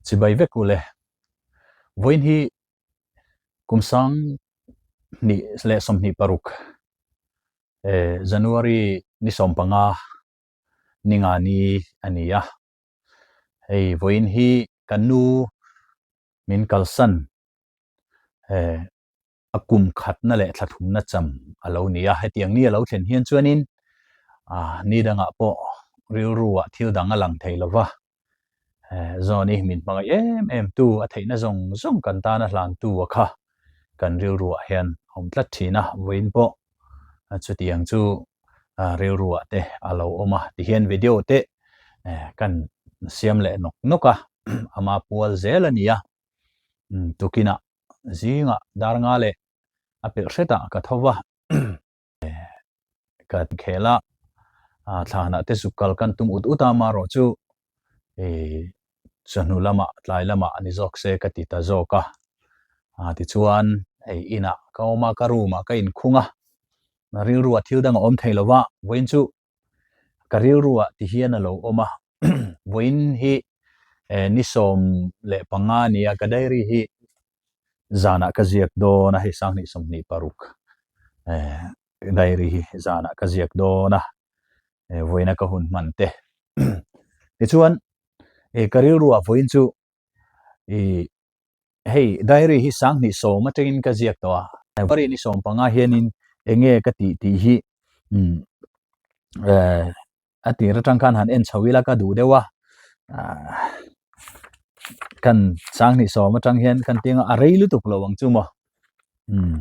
Chibai vek u le. Vawiin hi kum sang hnih leh 26 January ni 15 ni nga ni a ni a. Hei vawiin hi ka nu min kalsan a kum khatna leh thla thumna cham a lo ni a. Hetiang ni a lo thlen hian chuanin ni dangah pawh rilruah thil dang a lang thei lo va, Zawni min hmangaih em em tu, a theihna zawng zawng kan tana hlantu a kha kan rilruah hian a awm tlat thin a, vawiin pawh chutiang chu rilruah te a lo awm a. Tihian video te kan siam leh nawk nawk a, ama pual zel a ni a, tukinah zingah dar nga leh a pelh hretah ka tho va, ka khel a, thlanah te zuk kal kan tum ut ut a, amaherawh chu chawhnu lamah tlai lamah a ni zawk se ka ti ta zawk a, tichuan hei inah ka awm a, ka room ah ka inkhung a, rilruah thil dang a awm thei lo va, vawiin chu ka rilruah ti hian a lo awm a, vawiin hi ni 15 a ni a, ka diary hi zanah ka ziak dawn a, hei 2026 diary hi zanah ka ziak dawn a, vawiina ka hun hman te. Tichuan ka rilruah vawiin chu ih hei diary hi 2010 atangin ka ziak tawh a, February ni 15 hianin eng nge ka tih tih hi umm eh a tir atang khan han en chho ila ka duh deuh a, kan 2010 atang hian kan tinga a rei lutuk lo ang chu maw umm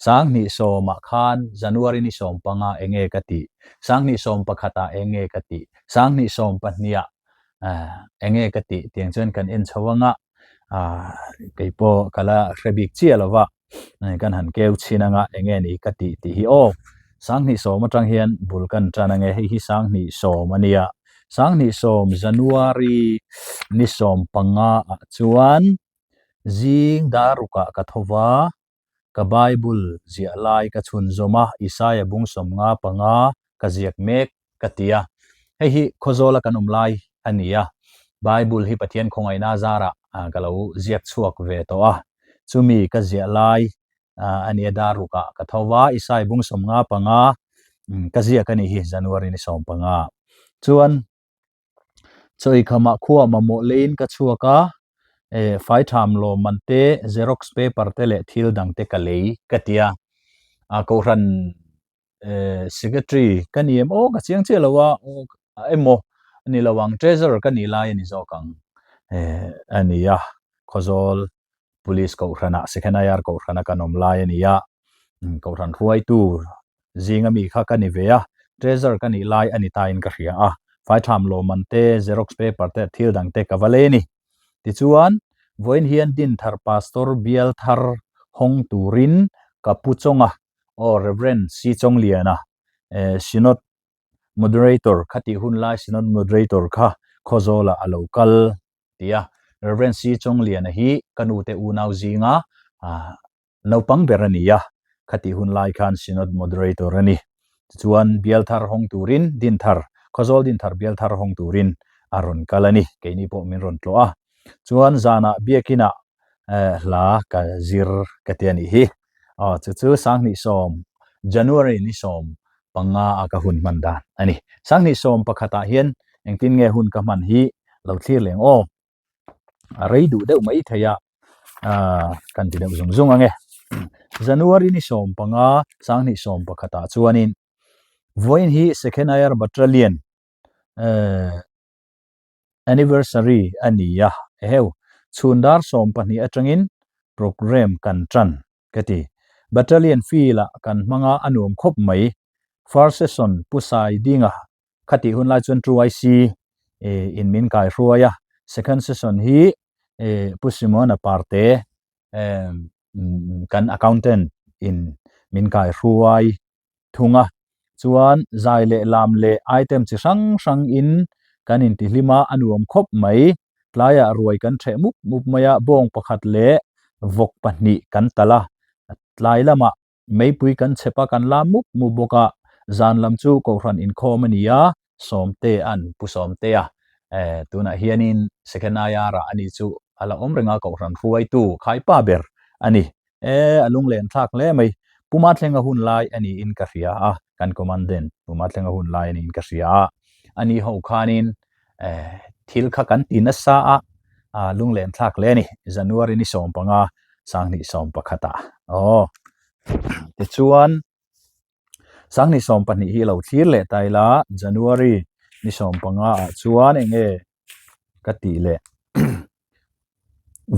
2010 ah khan January ni 15 eng nge ka tih, 2011 ah eng nge ka tih, 2012 ah eng nge ka tih tiang chuan kan en chho anga keipawh ka la hre bik chiah lo va kan han keu chhin anga eng nge ni ka tih tih hi aw 2010 atang hian bul kan tan ange hei hi 2010 a nia 2010 January ni 15 ah chuan zing dar rukah ka tho va ka Bible ziah lai ka chhunzawm a, Isaia bung 55 ka ziak mek ka ti a. Hei hi Khawzawla kan awm lai a ni a, Bible hi Pathian khawngaihna zarah ka lo ziak chhuak ve tawh a, chumi ka ziah lai a ni a, dar rukah ka tho va, Isaia bung 55 ka ziak a nih hi January ni 15 chuan Chawikhamah khua mamawh leiin ka chhuak a, eh faitham lawmman te, xerox paper te leh thil dang te ka lei ka ti a. A kohhran eh secretary ka ni em aw ka chiang chiah lo a, emaw ni lo ang treasurer ka nih lai a ni zawk ang eh a ni a, Khawzawl Police kohhranah Second IR kohhrana kan awm lai a ni a, kohhran hruaitu zinga mi kha ka ni ve a, treasurer ka nih lai a ni tain ka hria a, faitham lawmman te, xerox paper te, thil dang te ka va lei a ni. Tichuan, vawiin hian Dinthar Pastor bial thar hawng turin ka pu Chawnga, aw Rev. C. Chawngliana, Synod Moderator khatih hun lai Synod Moderator kha Khawzawlah a lo kal. ti a. Rev. C. Chawngliana hi ka nute unau zinga naupang ber a ni a, khatih hun lai khan Synod Moderator a ni. Tichuan, bial thar hawng turin Dinthar, Khawzawl Dinthar bial thar hawng turin a rawn kal a ni. Keini pawh min rawn tlawh a. Chuan zanah biakinah hla ka zir ka ti a nih hi. Aw, chu chu 2010, January ni 15 a ka hun hman dan a ni. 2011 ah hian engtin nge hun ka hman hi lo thlir leng aw. A rei duh deuh mai thei a, kan ti deuh zung zung ange. January ni 15, 2011 ah chuanin vawiin hi Second IR Battalion anniversary a ni a, eheu, chhun dar 12 atangin programme kan tan ka ti. Battalion field ah kan hmang a, a nuam khawp mai. First session Pu Sai Dinga khatih hun lai chuan True IC in min kai hruai a, second session hi Pu Simona Parte kan accountant in min kai hruai thung a, chuan zai leh lam leh item chi hrang hrang in kan intihlim a, a nuam khawp mai. Tlaiah ruai kan ṭheh mup mup mai a, bawng pakhat leh vawk pahnih kan talh a, tlai lamah meipui kan chhep a, kan lam mup mup bawk a, zan lam chu Kohhran inkhawm a ni a, Sawmtea'n Pu Sawmtea. Eh, tunah hianin Second IR ah ani chu a la awm reng a, Kohhran hruaitu khaipa ber a ni. Eh, a lunglen thlak hle mai. Puma thlenga hun lai a niin ka hria a, kan Commandant Puma thlenga hun lai a niin ka hria a. Ani ho khanin eh, thil kha kan ti nasa a, a lunglen thlak hle a ni. January ni 15, 2011 ah. Aw, tichuan 2012 hi lo thlir leh ta ila, January ni 15 ah chuan eng nge ka tih leh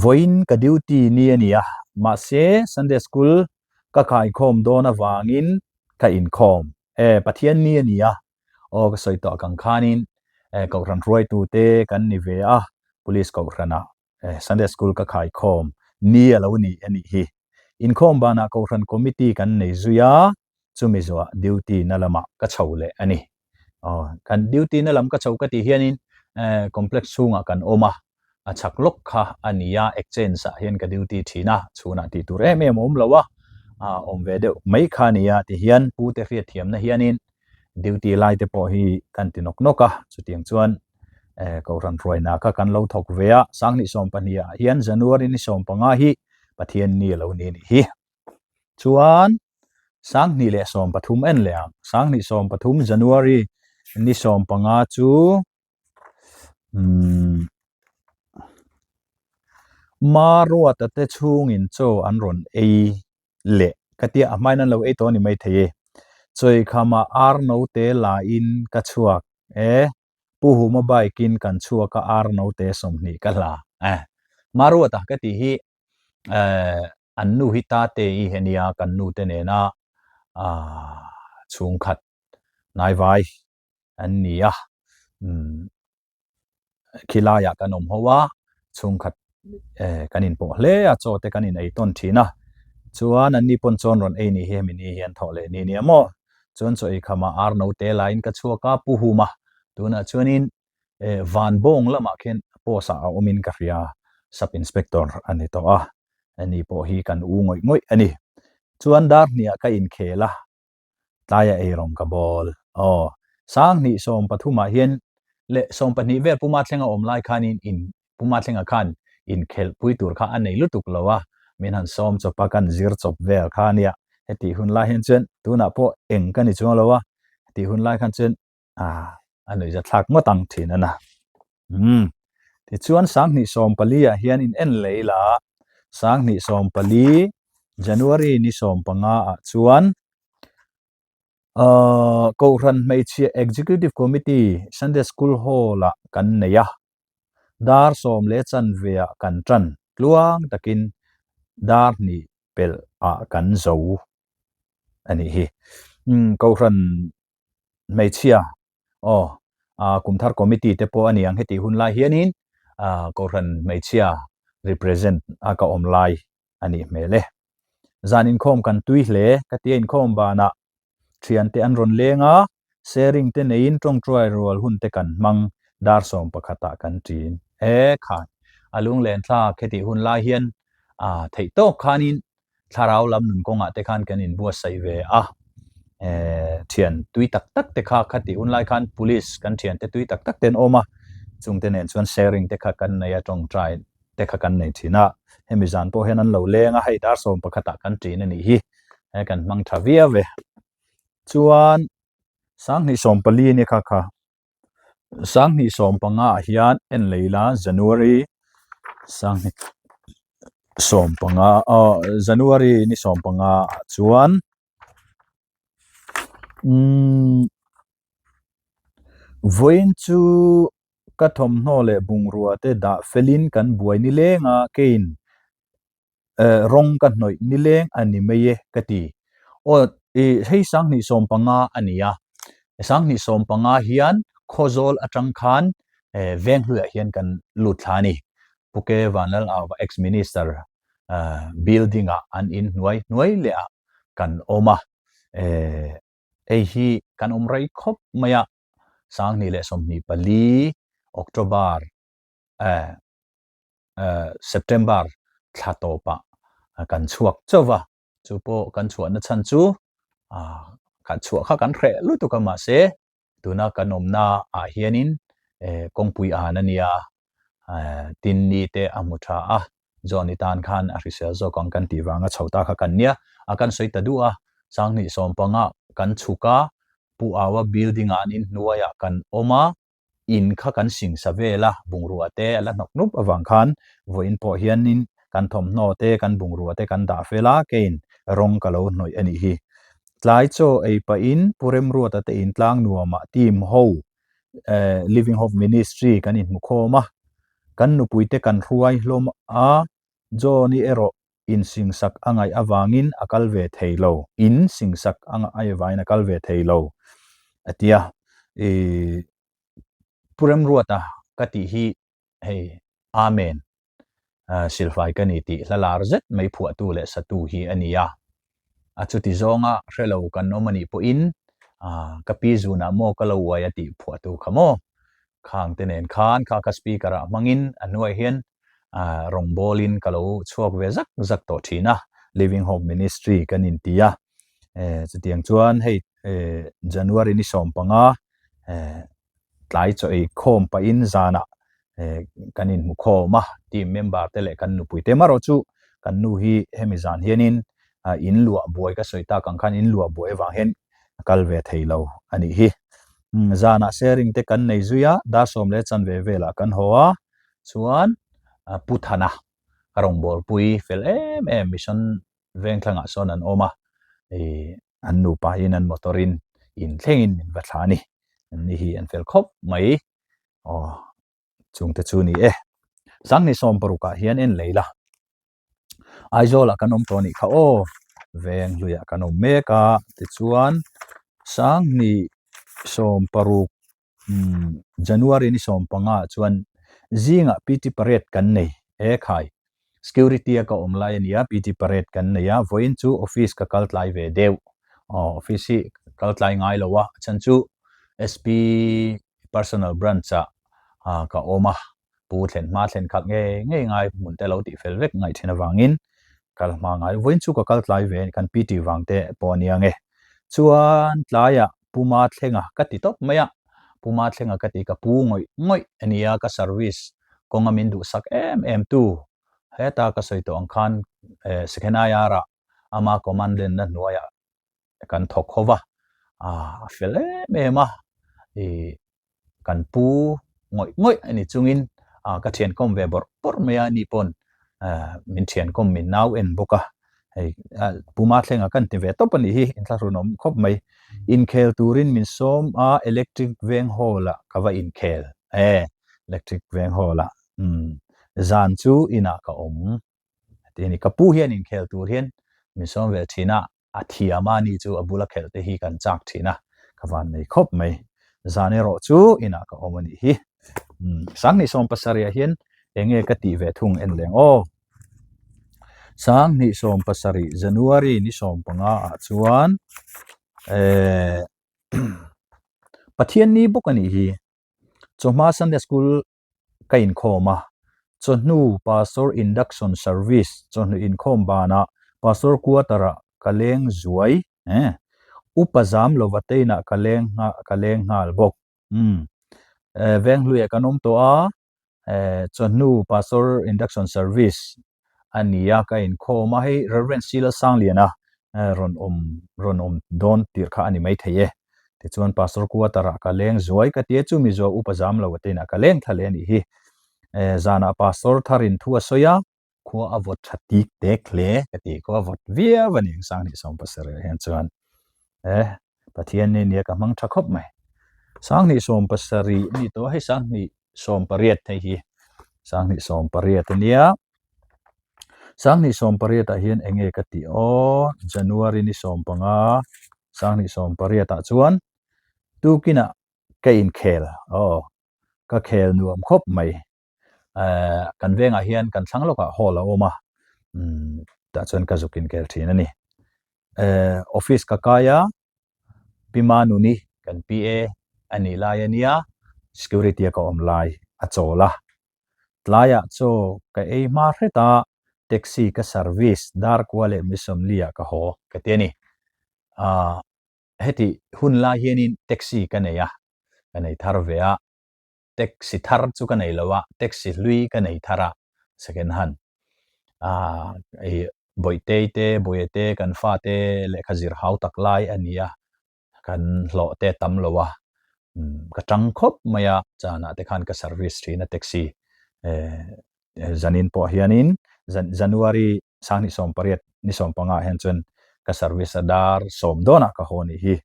vawiin ka duty ni a ni a, mahse Sunday school ka khaikhawm dawn avangin ka inkhawm e, Pathian ni a ni a, aw ka sawi tawh kang khanin e kohhran hruaitute kan ni ve a, police kohhranah Sunday school ka khaikhawm ni a lo ni a nih hi. Inkhawm banah kohhran committee kan nei zui a, chumi zuah duty na lamah ka chho leh a ni. Aw, kan duty na lam ka chho ka tih hianin complex chhungah kan awm a, a chhak lawk kha a ni a, exchange ah hian ka duty thin a, chhunah tih tur em em a awm lo a, awm ve deuh mai kha a ni a ti hian pute hriatthiamna hianin duty lai te pawh hi kan ti nawk nawk a, chutiang chuan eh Kohhran hruaina kha kan lo thawk ve a, 2012 ah hian January ni 15 hi Pathian ni a lo ni anih hi. Chuan 2013 en leh ang, 2013 January ni 15 chu umm Maruata te chhungin chaw an rawn ei leh ka tia a hmain an lo ei tawh a ni maithei e. Chawikhama ar note la in ka chhuak e, Pu Huma bike in kan chhuak a ar note 20 ka hla e. Maruata ka tih hi eh an nu hi Tate i he nia kan nu te nena ah chhungkhat hnaivai an ni a umm khilaiah kan awm ho a, chhungkhat eh kan inpawh hle a, chaw te kan in ei tawn thin a, chuan an ni pawn chawn rawn ei ni hi hemi ni hian thawh leh ni nia maw, chuan chaw ei khamah ar no te laiin ka chhuak a, Pu Huma tunah chuanin eh van bawng lamah khian post ah a awmin ka hria, sub inspector a ni tawh a, ani pawh hi kan u ngawih ngawih a ni, chuan dar hniah ka inkhel a. tlaia ei rawng ka bawl. Aw, 2013 ah hian leh 12 vel Puma thlenga awm lai khanin in Puma thlenga khan inkhelhpui tur kha a nei lutuk lo a, min han sawm chawp a, kan zir chawp vel kha a nia. Hetih hun lai hian chuan tunah pawh eng ka ni chuang lo a, hetih hun lai khan chuan ah a nuihza thlak ngawt ang thin a na. Umm, tichuan 2014 ah hian in en leh ila, 2014 January ni 15 ah chuan ahh Kohhran Hmeichhia Executive Committee Sunday School Hall ah kan nei a, dar sawm leh chanve ah kan tan tluang takin dar hnih pelh ah kan zo a nih hi. Umm, Kohhran Hmeichhia Aw, ah Kumthar Committee te pawh a ni ang hetih hun lai hianin ah Kohhran hmeichhia represent a ka awm lai a nih hmel e. Zan inkhawm kan tui hle ka tia inkhawm banah thiante an rawn leng a, sharing te neiin tawngtuai rual hun te kan hmang dar sawm pakhatah kan ṭin e khan a lunglen thlak hetih hun lai hian ah theih tawk khanin thlarau lam nun kawngah te khan kan inbuatsaih ve a, eh thian tui tak tak te kha khatih hun lai khan police kan thian te tui tak tak te an awm a, chung te nen chuan sharing te kha kan nei a, tawngtai te kha kan nei thin a, hemi zan pawh hian an lo leng a, hei dar sawm pakhatah kan ṭin a nih hi, he kan hmang tha viau e. Chuan 2014 a nia kha kha. 2015 ah hian en lei la January 2015 aw January ni 15 ah chuan umm vawiin chu ka thawmhnaw leh bungrua te dah felin kan buai nileng a keiin eh rawng ka hnawih nileng a ni mai e ka ti. Aw ih hei 2015 a ni a, 2015 hian Khawzawl atang khan eh Venghluiah hian kan lut thla a ni. Puke Vanlal Auva ex minister eh building ah an in hnuai hnuai leh ah kan awm a, eh hei hi kan awm rei khawp mai a, 2024 October eh September thla tawpah kan chhuak chauh va, chu pawh kan chhuahna chhan chu kan chhuah kha kan hreh lutuk a mahse tuna kan awmna ah hianin. Kawngpui an a nia, tin ni te a hmu tha a, John-i tan khan a hrisel zawk ang kan tih vanga chho ta kha kan nia, a kan sawi ta duh a, 20 sawmpanga kan chhuk a, Pu Aua building-ah an inhnuaiah kan awm a, in kha kan singsa vel a, bungrua te a la hnawk hnup avang khan vawiin pawh hianin kan thawmhnaw te, kan bungrua te kan dah fel a, keiin rawng ka lo hnawih a nih hi. Tlai chaw ei pahin Pu Remruata te in tlang nuamah team ho Living Hope Ministry kan inhmukhawm a, kan nupui te kan hruai hlawm a, John-i erawh insingsak a ngaih avangin a kal ve thei lo, in singsak a ngaih avangin a kal ve thei lo a ti a, ih Pu Remruata ka tih hi hei Amen silfai ka ni tih hla lar zet mai phuahtu leh satu hi a ni a, a chuti zawnga hre lo kan awm a nih pawhin ka pi zunah maw ka lo uai a tih phuahtu kha maw khang te nen khan kha ka speaker ah hmangin a hnuaiah hian rawngbawlin ka lo chhuak ve zak zak tawh thin a, Living Hope Ministry kan inti a, chutiang chuan hei January ni 15 tlai chaw ei khawm pahin zanah kan inhmu khawm a, team member te leh kan nupui te erawh chu kan nu hi hemi zan hianin in luah buai ka sawi tak ang khan in luah buai avang hian a kal ve thei lo a nih hi. Zanah sharing te kan nei zui a, dar sawm leh chanve velah kan haw a, chuan Pu Thana ka rawngbawlpui fel em em mission vengthlangah sawn an awm a, an nupa in an motor in in thlengin min va thla a ni. Anni hi an fel khawp mai. Aw chungte chu ni e. 20 paruk ah hian en lei la. Aizawl ah kan awm tawh anih kha aw. Veng hluiah kan awm mek a tichuan 20 paruk January ni 15 ah chuan zingah PT parade kan nei e khai. Security a ka awm lai a nia PT parade kan nei a vawiin chu office ka kal tlai ve deuh. Aw office hi kal tlai ngai lo a a chhan chu SP personal branch ah ka awm a. Pu thlen hma thlen khalh ngei ngei ngai hmun te lo tih fel vek ngaih thin avangin kal hma ngai vawiin chu ka kal tlai ve kan PT vang te pawh a nia nge. Chuan tlaiah Puma thlenga ka ti tawp mai a, Puma thlenga ka ti ka pu ngawih ngawih a nia ka service kawnga min duhsak em em tu heta ka sawi tawh ang khan second IR ah ama commandant na hnuaiah kan thawk ho va, a fel em em a, ih kan pu ngawih ngawih a ni chungin ka thiankawm ve bawrh bawrh mai a, ani pawn min thiankawm min nau en bawk a, hei Pu Mathlenga kan ti ve tawp a nih hi, inthlahrun awm khawp mai. Inkhel turin min sawm a, electric veng hall ah ka va inkhel e, electric veng hall ah zan chu inah ka awm. Ti a ni. Ka pu hian inkhel tur hian min sawm ve thin a, a thiam a ni chu a bula khelh te hi kan chak thin a, ka van nei khawp mai. Zan erawh chu inah ka awm a nih hi. 20 sawm pasarih ah hian eng nge ka tih ve thung en leng aw. 20 sawm pasarih January ni 15 ah chuan eh Pathian ni bawk a nih hi. Chawhma Sunday School ka inkhawm a, chawhnu Pastor Induction Service chawhnu inkhawm banah Pastor Quarter-ah ka leng zuai eh, Upa zam lova teinah ka leng ka leng nghal bawk. Umm eh Venghluiah kan awm tawh a, eh chawhnu Pastor Induction Service a ni a, ka inkhawm a, hei Rev. Sila Sangliana rawn awm rawn awm dawn tirh kha a ni maithei e. Tichuan Pastor quarter ah ka leng zuai ka ti a, chumi zuah upa zam lo ate inah ka leng thla leh a nih hi. Zanah Pastor tharin thu a sawi a, khua a vawt tha tik tek hle ka ti, khua a vawt viau a ni ang 20 sawm pasarih ah hian chuan Pathian ni nia ka hmang tha khawp mai. 20 sawm pasarih a ni tawh a, hei 20 sawm pariat hei hi 20 sawm pariat a nia. 20 sawm pariat ah hian eng nge ka tih aw, January ni 15 20 sawm pariat ah chuan tukinah ka inkhel aw ka khel nuam khawp mai. Eh kan vengah hian kan thlang lawkah hall a awm a, umm tah chuan ka zuk inkhel thin a ni. Eh office ka kai a, Pi Manuni kan PA a nih lai a nia, security a ka awm lai a chawl a. Tlaiah chaw ka ei hma hret a, taxi ka service dar kua leh mi sawmliah ka haw ka ti a ni. Aaa heti hun lai hianin taxi ka nei a, ka nei thar ve a. Taxi thar chu ka nei lo a, taxi hlui ka nei thar a, second hand. Aaa ih Bawihtei te, Bawiha te, kan fate lehkha zir hau tak lai a ni a, kan hlawh te tam lo a, ka tang khawp mai a, chanah te khan ka service thin a taxi zanin pawh hianin January 2018 ni 15 ah hian chuan ka service a dar sawm dawnah ka haw anih hi.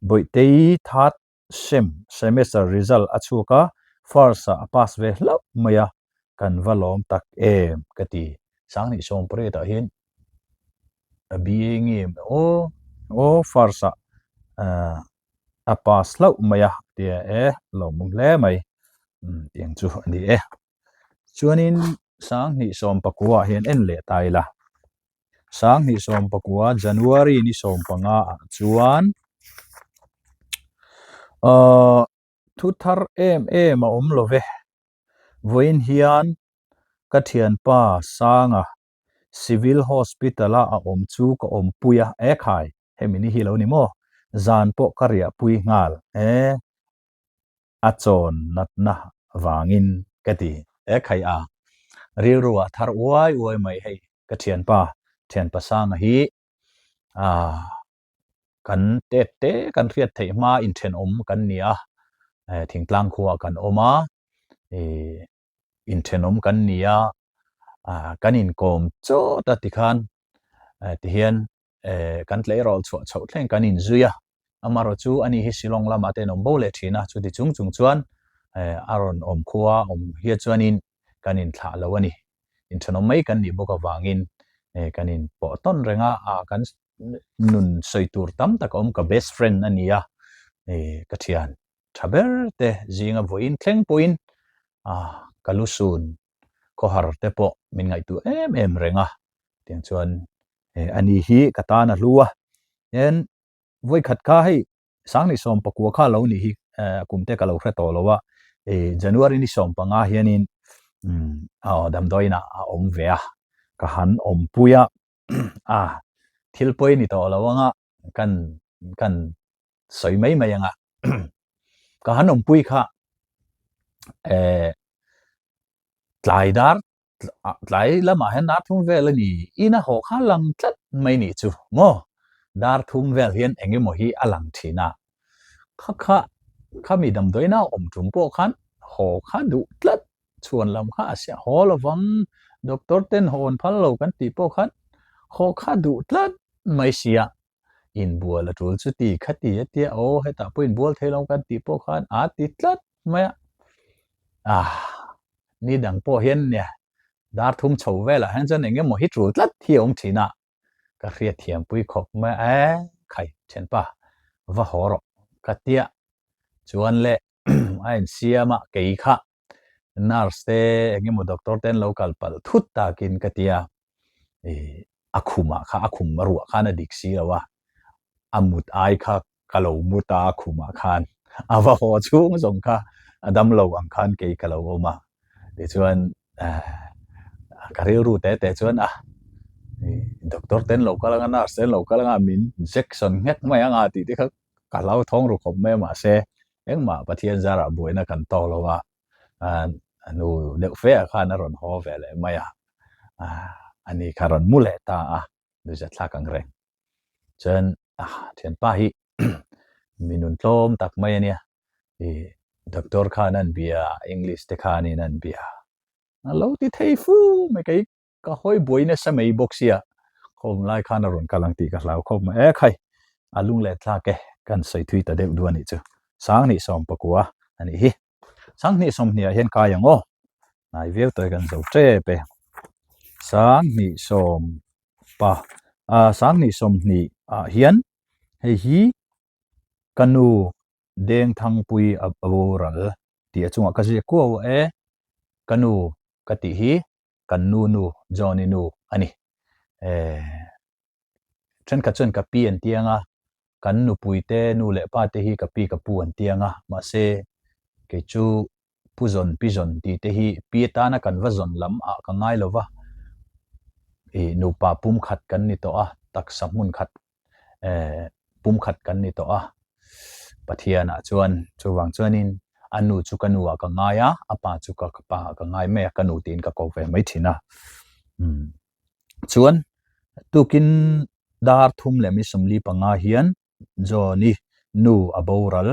Bawihtei third sem semester result a chhuak a, first ah a pass ve hlauh mai a, kan va lawm tak em ka ti. 2018 ah hian a BA nge aw aw first ah a pass hlauh mai a tia e lawmawm hle mai tiang chu a ni e. Chuanin 2019 ah hian en leh ta ila. 2019 January ni 15 ah chuan ahh thu thar em em a awm lo ve. Vawiin hian ka thianpa Sanga Civil Hospital a a awm chu ka awmpui a, e khai hemi ni hi lo ni maw? Zan pawh ka riahpui nghal e. A chawn natna vangin ka ti. E khai a, rilru ah thar uai uai mai hei ka thianpa, thianpa Sanga hi ah kan tet te kan hriat theih hma inthenawm kan ni a, thingtlang khuaah kan awm a, ih inthenawm kan ni a, ah kan inkawm chawt a tikhan tihian kan tleirawl chhuah chhoh thleng kan inzui a, amaherawh chu ani hi Shillong lamah te an awm bo leh thin a, chuti chung chung chuan a rawn awm khua awm hian chuanin kan inthlah lo a ni. Inthenawm mai kan nih bawk avangin kan inpawh tawn reng a, kan nun sawi tur tam tak a awm, ka best friend a ni a, ka thian tha ber te zinga vawiin thleng pawhin ka lu sun khawhar te pawh min ngaihtuah em em reng a, tiang chuan ani hi ka tan a hlu a, tin vawikhat kha hei 2019 kha lo nih hi kum te ka lo hre tawh lo a, January ni 15 hianin damdawiin ah a awm ve a, ka han awmpui a, a thil pawi ni tawh lo anga kan kan sawi mai mai anga ka han awmpui kha eh tlai dar tlai lamah hian dar thum vel a ni ina haw kha lang tlat mai nih chu maw dar thum vel hian eng emaw hi a lang thin a kha kha khami damdawiina awm tum pawh khan haw kha duh tlat chhuan lam kha a siah haw lovang doctor ten hawn phal lo kan tih pawh khan haw kha duh tlat mai sia inbual a tul chu ti kha ti a tia aw hetah pawh inbual thei lo kan tih pawh khan a ti tlat mai a ah ni dang pawh hian nia dar thum chho velah hian chuan eng emaw hi tul tlat hi a awm thin a ka hriat thiam pui khawp mai a e khai thianpa va haw rawh ka tia chuan le a insiam a kei kha nurse te eng emaw doctor te an lo kal palh thut takin ka tia ih a khumah kha a khum ruah khan a dik si lo a a mut ai kha ka lo mu ta a khumah khan a va haw chhung zawng kha a dam lo ang khan kei ka lo awm a tichuan ka rilru te te chuan a doctor te an lo kal anga nurse te an lo kal anga min injection nghek mai anga tih te kha ka hlauthawng ru khawp mai a mahse engmah Pathian zarah buaina kan tawk lo a, a nu deuh fe ah khan a rawn haw ve leh mai a, ani kha rawn mu leh ta a, nuihzat thlak ang reng. Chuan thianpa hi mi nun tlawm tak mai a nia, ih doctor khan an bia, English te khanin an bia, a lo ti thei fu mai kei Ka hawi buai nasa mai bawk sia, khawm lai khan a rawn kal ang tih ka hlau khawp mai. E khai, a lung leh thlak e, kan sawi thui ta deuh duh a nih chu. 2019 a nih hi. 2020 ah hian kai ang aw. Hnai viau tawh e kan zo tep e. 20 pa, ah 2020 ah hian hei hi ka nu Dengthangpui a boral tih a chungah ka ziak kuau a e. Ka nu ka tih hi kan nu nu Johnny nu a ni. Eh, thenkhat chuan ka pi an ti ang a, kan nupui te nu leh pa te hi ka pi ka pu an ti ang a, mahse kei chu pu zawn pi zawn tih te hi pi atana kan va zawn lam ah ka ngai lo va, ih nupa pumkhat kan ni tawh a, taksa hmun khat eh pumkhat kan ni tawh a, Pathianah chuan chuvang chuanin. A nu chu ka nu ah ka ngai a, a pa chu ka pa ah ka ngai mai a, ka nu tiin ka ko ve mai thin a. Chuan tukin dar thum leh mi 45 hian John-i nu a boral.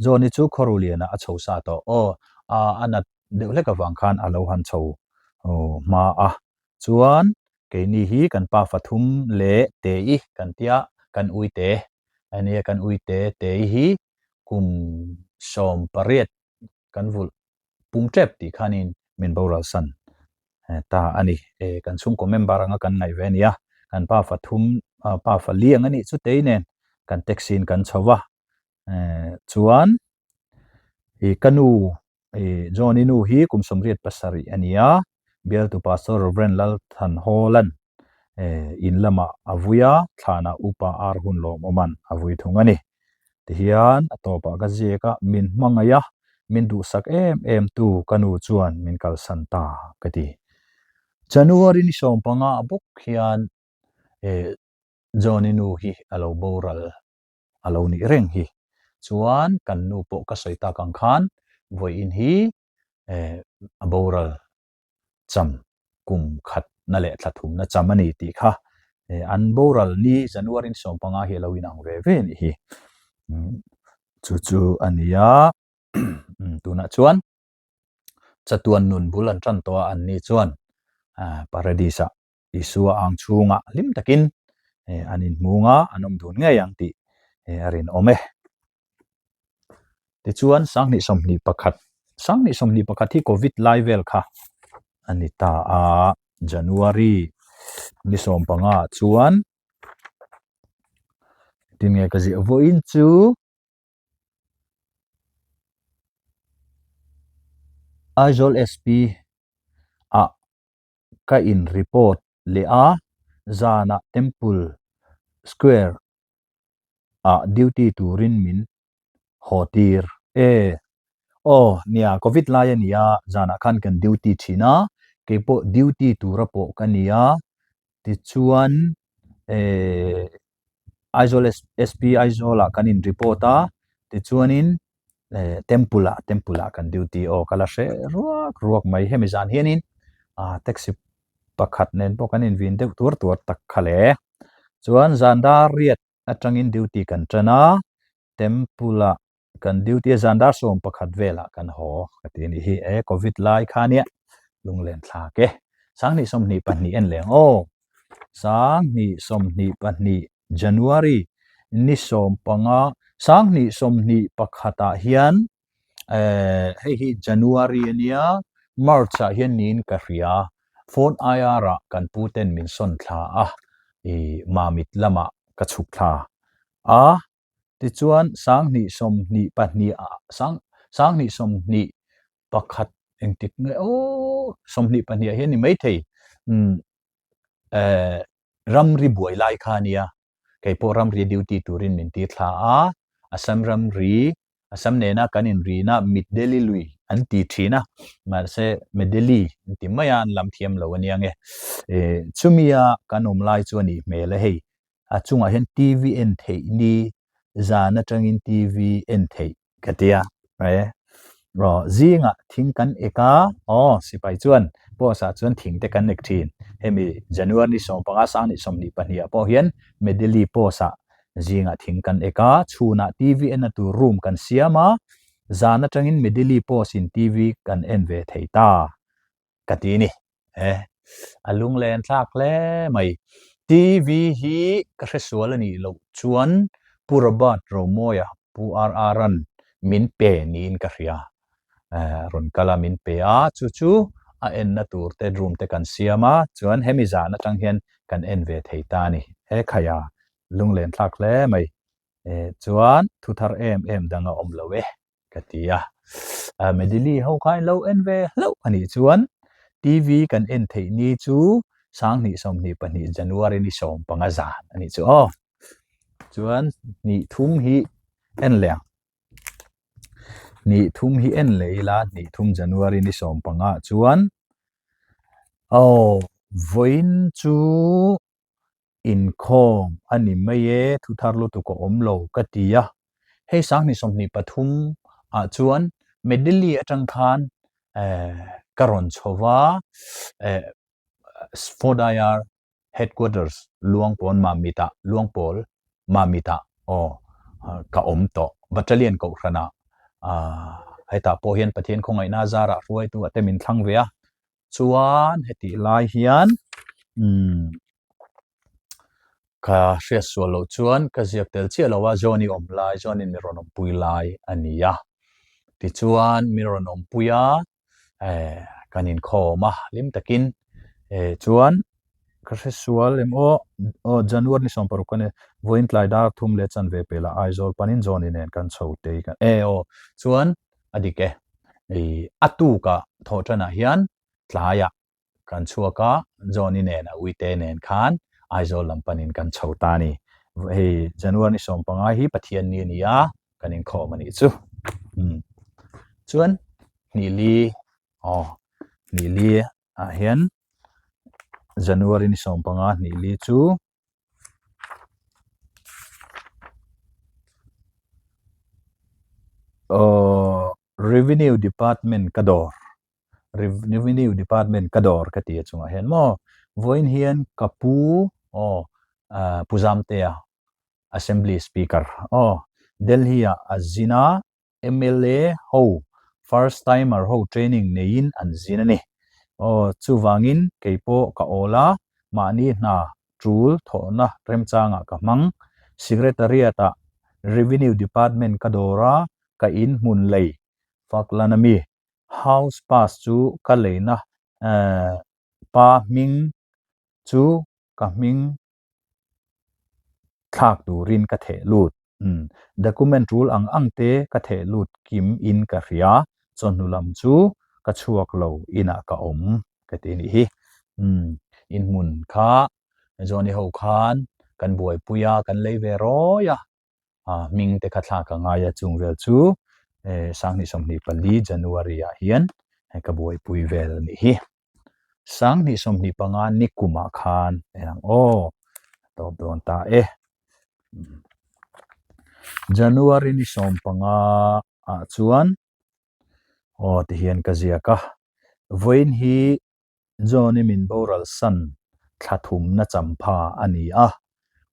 John-i chu Khawruhliana a chho sa tawh. Aw, a nat deuh hlek avang khan a lo han chho hma a. Chuan keini hi kan pa fathum leh Tei kan tia, kan uite a nia, kan uite Tei hi kum 18 kan vulh pum tep tih khanin min boral san ta a ni. E, kan chhungkaw member anga kan ngaih ve a nia, kan pa fathum, pa fali ang a nih chu tei nen kan taxi in kan chho va. Chuan i ka nu, i John-i nu hi kum 87 a ni a, bialtu Pastor Reverend Lalthanhawlan in lamah a vui a, thlanah Upa Ar Hunlawmawman a vui thung a ni. Tihian a tawpah ka ziak a, min hmangaih a, min duhsak em em tu ka nu chuan min kalsan ta ka ti. January ni 15 ah bawk hian John-i nu hi a lo boral a lo nih reng hi. Chuan kan nu pawh ka sawi tak ang khan vawiin hi a boral cham kum khat na leh thla thum na cham a ni tih kha an boral ni January ni 15 hi a lo inang ve ve a nih hi. Chu chu a ni a, tunah chuan chatuan nun bul an tan tawh a, an ni chuan Paradise ah Isua ang chhungah hlim takin an inhmung a, an awm dun ngei ang tih a rinawm e. Tichuan, 2021, 2021 hi Covid lai vel kha a ni ta a, January ni 15 chuan tinge ka ziah vawiin chu Aizawl SP ah ka in report leh a, zanah Temple Square ah duty turin min haw tir e. Aw nia covid lai a nia zanah khan kan duty thin a, keipawh duty tura pawh ka nia tichuan eh Aizawl SP Aizawl ah kan in report a tichuanin eh temple ah temple ah kan duty aw ka la hre ruak ruak mai hemi zan hianin ah taxi pakhat nen pawh kan invin deuh tuar tuar tak kha le. Chuan zan dar riat atangin duty kan tan a, temple ah kan duty a zan dar 11 velah kan haw ka ti a nih hi. E covid lai kha nia lunglen thlak e. 2022 en leng aw. 2022 January ni 15 2021 ah hian eh hei hi January a nia March ah hian niin ka hria phone IR ah kan pu ten min sawn thla a ih Mamit lamah ka chhuk thla a tichuan 2022 ah sang 2021 engtik nge aw 22 ah hian ni maithei umm eh ramri buai lai kha a nia keipawh ramri duty turin min tir thla a Assam ramri Assam nena kan inrina Mid Delhi lui an ti thin a, mahse Medeli an ti mai a, an lam thiam lo a nia nge. Eh, chumia kan awm lai chu a nih hmel a hei. A chungah hian TV en theih ni, zan atangin TV en theih ka ti a. Eh, aw, zingah thing kan ek a, aw, sipai chuan post ah chuan thing te kan ek thin. Hemi January ni 15 2022 ah pawh hian Medeli post ah Zingah thing kan ek a, chhunah TV enna tur room kan siam a, zan atangin Medili post in TV kan en ve thei ta ka ti a ni. E, a lunglen thlak hle mai. TV hi ka hresual a nih loh chuan Pu Robert Romawia, Pu RR-a'n min pe niin ka hria. Rawn kal a min pe a, chu chu a enna tur te room te kan siam a, chuan hemi zan atang hian kan en ve thei ta a ni. He khaia lunglen thlak hle mai. Chuan thu thar em em dang a awm lo e ka ti a. Medili ho kha in lo en ve hlauh a nih chuan TV kan en theih ni chu 2022 January ni 15 zan a nih chu aw. Chuan hnih thum hi en leh ang. Hnih thum hi en leh ila hnih thum January ni 15 chuan aw vawiin chu inkhawm a ni mai e thu thar lutuk a awm lo ka ti a. Hei 2023 ah chuan. Medley atang khan ka rawn chho va, Fodayar Headquarters Luangpawn Mamit-ah, Luangpawl Mamit-ah aw ka awm tawh. Battalion kohhranah hetah pawh hian Pathian khawngaihna zarah hruaitu a te min thlang ve a. Chuan hetih lai hian umm ka hriat sual loh chuan ka ziak tel chiah lo a, Johnny awm lai, Johnny mi rawn awmpui lai a ni a. Tichuan mi rawn awmpui a, eh kan inkhawm a hlim takin eh chuan ka hre sual em aw aw January ni 16 ka ni vawiin tlai dar thum leh chanve pela Aizawl panin Johnny nen kan chho tei kan eh aw chuan a dik e ih a tukah thawh tanah hian tlaiah kan chhuak a Johnny nen a uite nen khan Aizawl lam panin kan chho ta a ni hei January ni 15 hi Pathian ni a ni a kan inkhawm a nih chu umm chuan hnihli aw hnihli ah hian January ni 15 hnihli chu aw Revenue Department ka dawr Revenue Department ka dawr ka ti a chungah hian maw vawiin hian ka pu aw Pu Zamtea Assembly Speaker aw Delhi ah a zin a mla ho first timer ho training neiin an zin a ni aw chuvangin kei pawh ka awl a mahni hna tul thawhna remchangah ka hmang Secretariat ah Revenue Department ka dawr a ka in hmun lei Faklan ami House pass chu ka leina pa hming chu ka hming thlak turin ka theh lut. Umm document tul ang ang te ka theh lut kim in ka hria, chawhnu lam chu ka chhuak lo inah ka awm ka ti nih hi. Umm inhmun kha Johnny ho khan kan buaipui a, kan lei ve rawi a, hming te kha thlak a ngai a chung vel chu 2024 January ah hian ka buaipui vel a nih hi. 2025 ni kumah khan en ang aw tawp dawn ta e. January ni 15 ah chuan aw tihian ka ziak a vawiin hi Johnny min boral san thla thumna champha a ni a,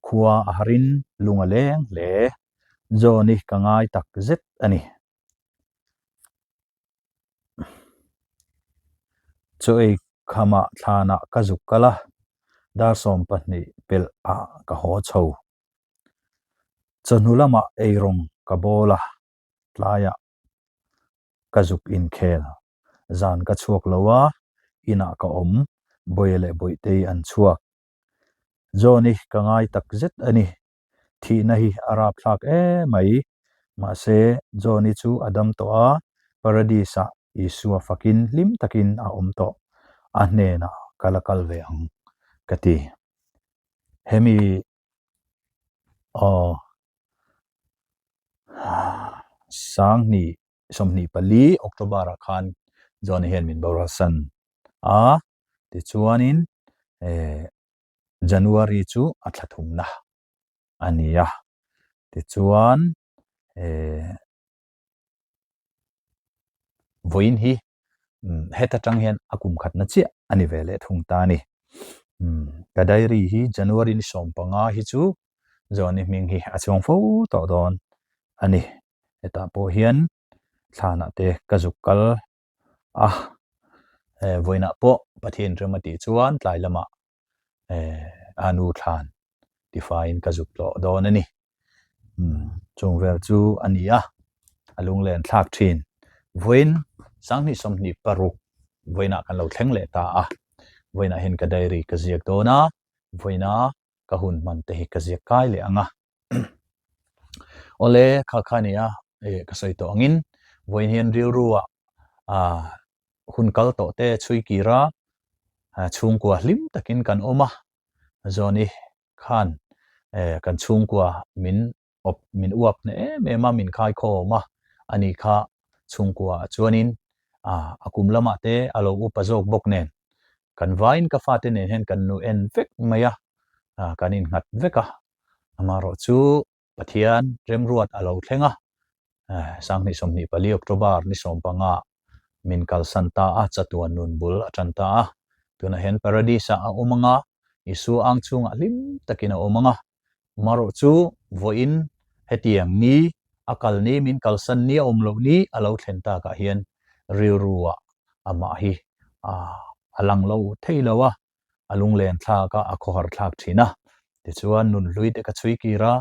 khua a harin lung a leng hle. Johnny ka ngai tak zet a ni. Chaw ei khamah thlanah ka zuk kal a, dar 12 pelh ah ka haw chho. Chawhnu lamah eirawng ka bawl a, tlaiah ka zuk inkhel. Zan ka chhuak lo a, inah ka awm, Bawiha leh Bawihtei an chhuak. Johnny ka ngai tak zet a ni. Thihna hi a rapthlak em mai. Mahse, Johnny chu a dam tawh a, Paradise-ah Isua fakin hlim takin a awm tawh. A hnenah ka la kal ve ang ka ti. Hemi Aw 2024 October ah khan Johnny hian min boral san a tichuanin eh January chu a thla thumna a ni a tichuan eh Vawiin hi heta tang hian a kum khatna chiah a ni ve leh thung ta a ni. Ka diary hi January ni 15 hi chu Johnny hming hi a chuang fo tawh dawn a ni. Hetah pawh hian thlanah te ka zuk kal a, vawiinah pawh Pathian rem a tih chuan tlai lamah a nu thlan tifaiin ka zuk tlawh dawn a ni. Chung vel chu a ni a, a lunglen thlak thin. Vawiin 2026 vawiinah kan lo thleng leh ta a, vawiinah hian ka diary ka ziak dawn a, vawiina ka hun hman te hi ka ziak kai leh ang a. Awle kha kha a ni a, ka sawi tawh angin vawiin hian rilru ah hun kal tawh te chhui kir a, chhungkua hlim takin kan awm a, Johnny khan kan chhungkua min awp min uap hneh em em a, min khai khawm a, ani kha chhungkua ah chuanin a kum lamah te a lo upa zawk bawk nen kan vaiin ka fate nen hian kan nu en vek mai a, kan innghat vek a, amaherawhchu Pathian remruat a lo thleng a. 2024 October ni 15 min kalsan ta a, chatuan nun bul a tan ta a. Tunah hian Paradis ah a awm ang a, Isua ang chungah hlim takin a awm ang a. Marawh chu vawiin hetiang ni, a kal ni, min kalsan ni, a awm loh ni a lo thlen takah hian rilru ah amah hi a lang lo thei lo a, a lunglen thlak a, a khawhar thlak thin a. Tichuan nunhlui te ka chhui kir a,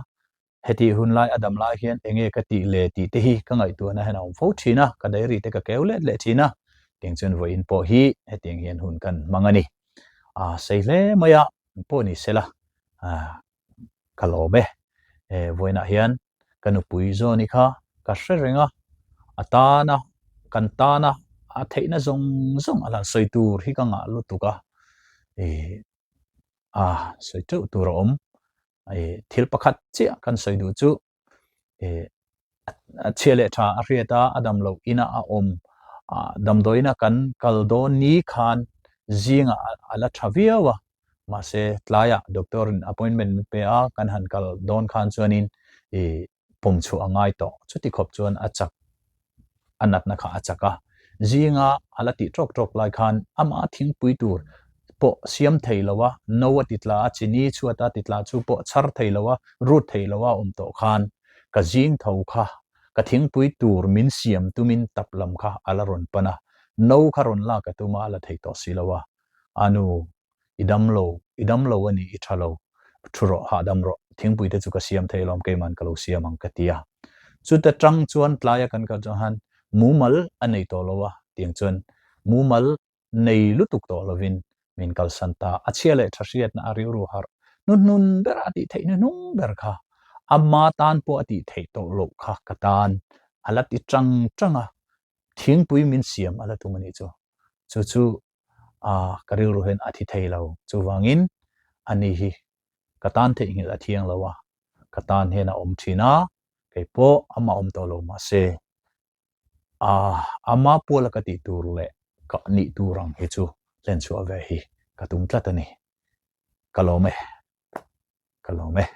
Hetih hun lai a dam lai hian enge ka tih le tih te hi ka ngaihtuahna hian a awm fo thin a, ka diary te ka keu let leh thin a, tiang chuan vawiin pawh hi hetiang hian hun kan hmang a ni. A sei hle mai a, pawh ni sela ka lawm e. Vawiinah hian ka nupui Zawni kha ka hre reng a, a tana kan tana a theihna zawng zawng a lan sawi tur hi ka ngah lutuk a, a sawi teuh tur a awm. Thil pakhat chiah kan sawi duh chu a chhia leh tha a hriat a, a dam loh ina a awm damdawiina kan kal dawn ni khan zingah a la tha viau a, mahse tlaiah doctor in appointment min pe a, kan han kal dawn khan chuanin pawm chhuah a ngai tawh. Chuti khawp chuan a chak, a natna kha a chak a. Zinga a la tih tawk tawk lai khan amah thingpui tur pawh siam thei lo a, no a ti tla a, chini chhuat a ti tla chu pawh chhar thei lo a, rut thei lo a awm tawh khan ka zing tho kha ka thingpui tur min siam tumin tap lam kha a la rawn pan a, no kha rawn lak a tum a, a la thei tawh si lo a, a nu I dam lo, i dam lo a ni, i tha lo. Thu rawh, hahdam rawh, thingpui te chu ka siam thei alawm, keiman ka lo siam ang ka ti a. Chuta tang chuan tlaia kan kal chuan khan mumal a nei tawh lo a, tiang chuan mumal nei lutuk tawh lovin min kalsan ta. A chhia leh tha hriatna a rilru harh hnuhnun ber a tih theih hnuhnung ber kha ama tan pawh a tih theih tawh loh kha ka tan a la ti tang tang a, thingpui min siam a la tum a nih chu. Chu chu a ka rilru hian a thi thei lo. Chuvangin ani hi ka tan theihnghilh a thiang lo a, ka tan hian a awm thin a, kei pawh amah awm tawh lo mahse a ama puala ka tih tur leh ka nih tur ang hi chu hlen chhuah ve hi ka tum tlat a ni. Ka lawm e. Ka lawm e.